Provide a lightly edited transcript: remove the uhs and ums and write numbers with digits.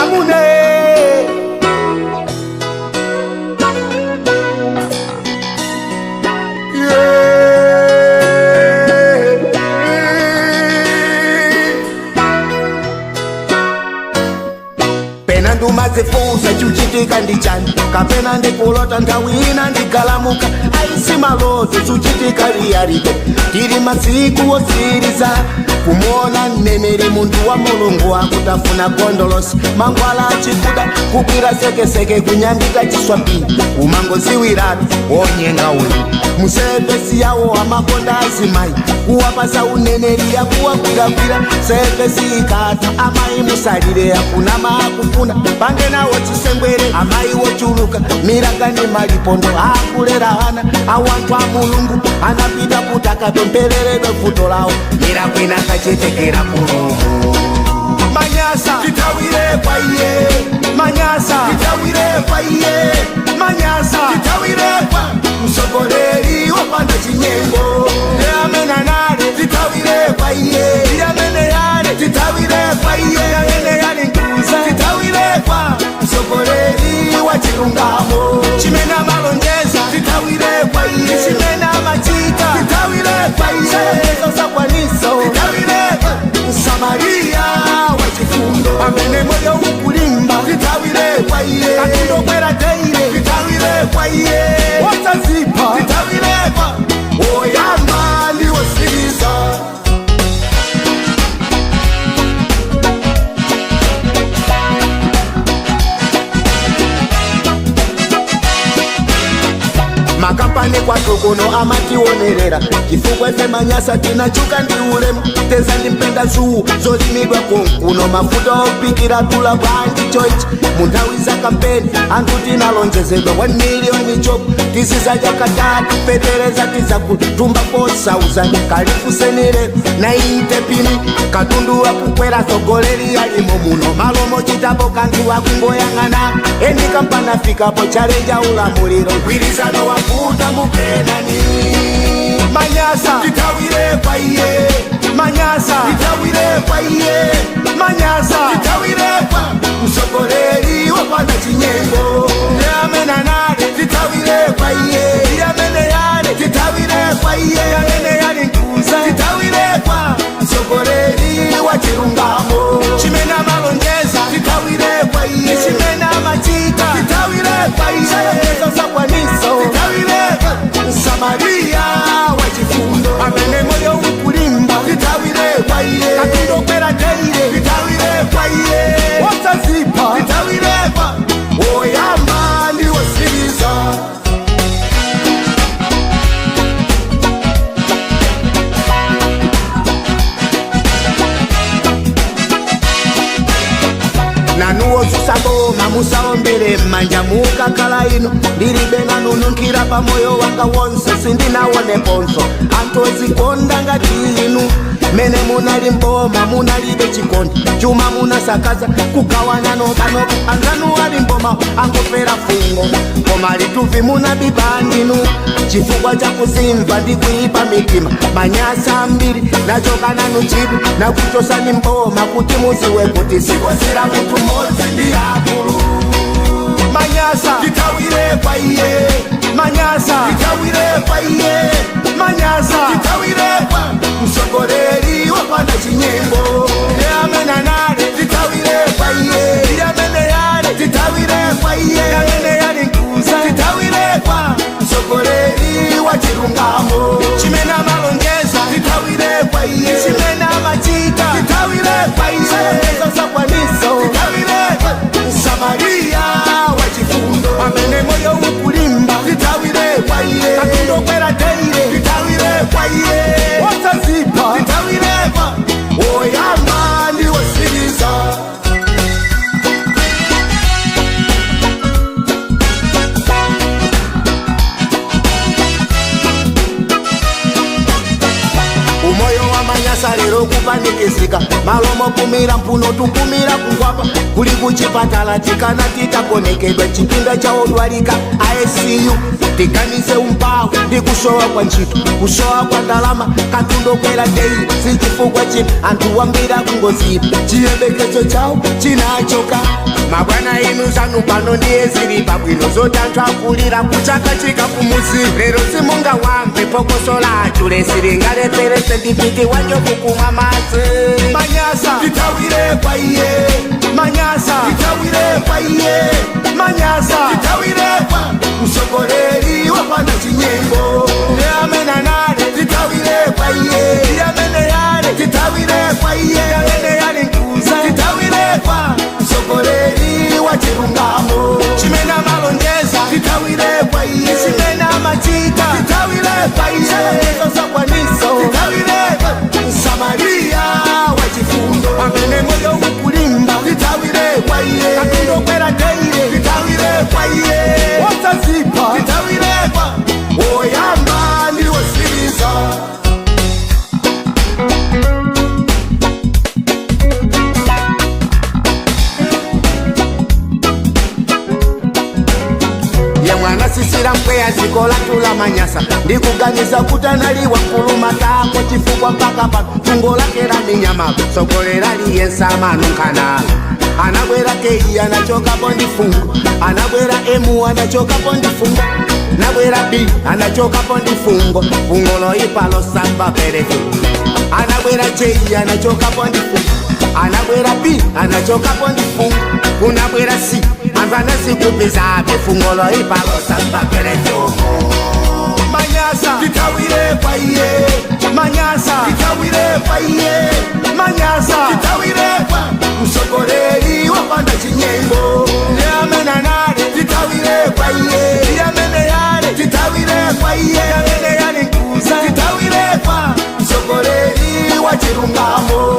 Amune Pena ndumazifunsa chuchitika ndi chani, kapena ndikulota, nthawi ina ndigalamuka, aisi maloto, chuchitika reality. Tili masiku osiriza. Kumuona mneneri, munthu wa Mulungu, akutafuna gondolosi, mangwala achikuda, kukwira sekeseke, kunyambika chiswapini, umangoziwiratu wonyenga uyu. Musevesi yawo amakonda azimayi, kuwapasa uneneri, yakuwagwiragwira. Sevesi ikatha, amayi musalire, akunama, akufuna pange nawo chisembwere. Amayi wochuluka milanga ni malipondo akulera ana awanthu a Mulungu anapita kuti akapemphereredwe vuto lawo, mirakwina kachitekera kulungu. Manyasa, titawire kwa iye. Manyasa, titawire kwa iye. Manyasa, titawire kwa msogoleri wopanda chinyengo. Amene anale, titawire kwa iye. Amene yale, titawire kwa iye. Amene yali nkuza, titawire kwa msogoleri wa chilungamo. Chimene amalonjeza, titawire kwa iye. Chimene amachita, titawire kwa iye. Sakwaniso, titawire kwa Msamaria wa chifundo amene moyo ukulimba, titawire kwa iye. Katundokwera teire, titawire kwa iye. Wosazipa, titawire kwa woyamba ndi wosiriza. Makampani kwathu kuno amationerera chifukwa ife Manyasa tinachuka ndi ulemu. Teza ndi mpenda zuwu zolimidwa konkuno, mafuta opikira tula bwanji choichi. Mu nthawi za kampeni anthu tinalonjezedwa 1 million job, tizizadya katatu, fetereza tizakutumba 4,000, kalifusenire 90 pini. Katundu akukwera, sogoleri alimo muno malomo chitapo kanthu, akungoyang'ana. Eni kampani afikapo chalenja ulamuliro, mgwirizano wafuta mukenani. Manyasa, titawire kwa iye. Manyasa, titawire kwa iye. Manyasa, titawire kwa msogoleri wopanda chinyengo. Amene anale, titawire kwa iye. Amene yale, titawire kwa iye. Amene yali nkuza, titawire kwa msogoleri wa chilungamo. Chimene amalonjeza, titawire kwa iye. Chimene amachita, titawire kwa iye. Sakwaniso, titawire kwa Msamaria wa chifundo amene moyo ukulimba, titawire kwa iye. Katundokwera teire, titawire kwa iye. Wosazipa, titawire kwa woyamba ndi wosiriza. Nanuwo susaboma, musaombere mmanja mukakhala ino, ndilibe nanununkhira pa moyo wanga wonse, sindinaoneponso anthu ozikonda ngati inu. Mene munali mboma munalibe chikondi, chuma munasakaza kugawana nokanoka. Anzanu ali mboma angofera fungo, koma lituvi munabiba ndinu chifukwa cha kuzimva ndi kuipa mitima. Manyasa ambiri nachoka nanu chidu nakuchosani mboma kuti muziwe kuti sikozera munthu mmodzi ndi akulu. Manyasa, titawire kwa iye. Manyasa, titawire kwa iye. Manyasa, titawire kwa msogoleri wopanda chinyengo. Amene anale, titawire kwa iye. Amene yale, titawire kwa iye. Amene yali nkuza, titawire kwa msogoleri wa chilungamo. Chimene amalonjeza, titawire kwa iye. Chimene amachita, titawire kwa iye. Sakwaniso, titawire kwa Msamaria wa chifundo amene moyo ukulimba, titawire kwa iye. Katundokwera teire, titawire kwa iye. Wosazipa, titawire kwa woyamba ndi wosiriza. Umoyo wa Manyasa lero kupanikizika, malomo kumira mpuno, tukumira kungwapa. Kuli kuchipatala tikana titakonekedwa, chipinda cha odwalika ICU. Tiganize umpawu ndi kusowa kwa ntchito, kusowa kwa ndalama. katundokwera dei sichifukwa chino anthu wambira kungozipa chiyembekezo chawo chinachoka. Mabwana inu zanu pano ndiye zili pabwino, zoti anthu akulira kuchaka chika kumuzi lero simunga wamve pokosola achule silingalepherese ndipiti wanjovu kumwa madzi. Manyasa titawire kwa iye, manyasa titawire kwa iye, manyasa titawire kwa msogoleri wapanda chinyengo. Amene anale titawire kwa iye, amene yale titawire kwa iye, amene yali nkuza titawire kwa msogoleri wa chilungamo. Chimene amalonjeza titawire kwa iye, chimene amachita titawire kwa iye, sakwaniso titawire kwa Msamaria wa chifundo. Pamene moyo ukulimba titawire kwa iye, katundokwera teire titawire kwa iye, wosazipa titawire kwa woyamba ndi wosiriza. Yamwana sisira mpweya ziko latula manyasa, ndikuganiza kuti analiwa nkuluma tako chifukwa mpaka pano fungo lake la minyama sogolera liyensamanunkhana. Anabwera kei anachokapo ndi fungo, anabwera emu anachokapo ndi fungo, nabwera b anachokapo ndi fungo, fungo loipa losamba perefu. Anabwera jei anachokapo ndi fungo, anabwera b anachokapo ndi fungo, kunabwera c anthu anasikupizabe fungo loipa losamba perefu. Manyasa titawire kwa iye, manyasa titawire kwa iye, manyasa titawire kwa msogoleri wapanda chinyengo. Amene anale titawire kwa iye, amene yale titawire kwa iye, amene yali nkuza titawire kwa msogoleri wa chilungamo.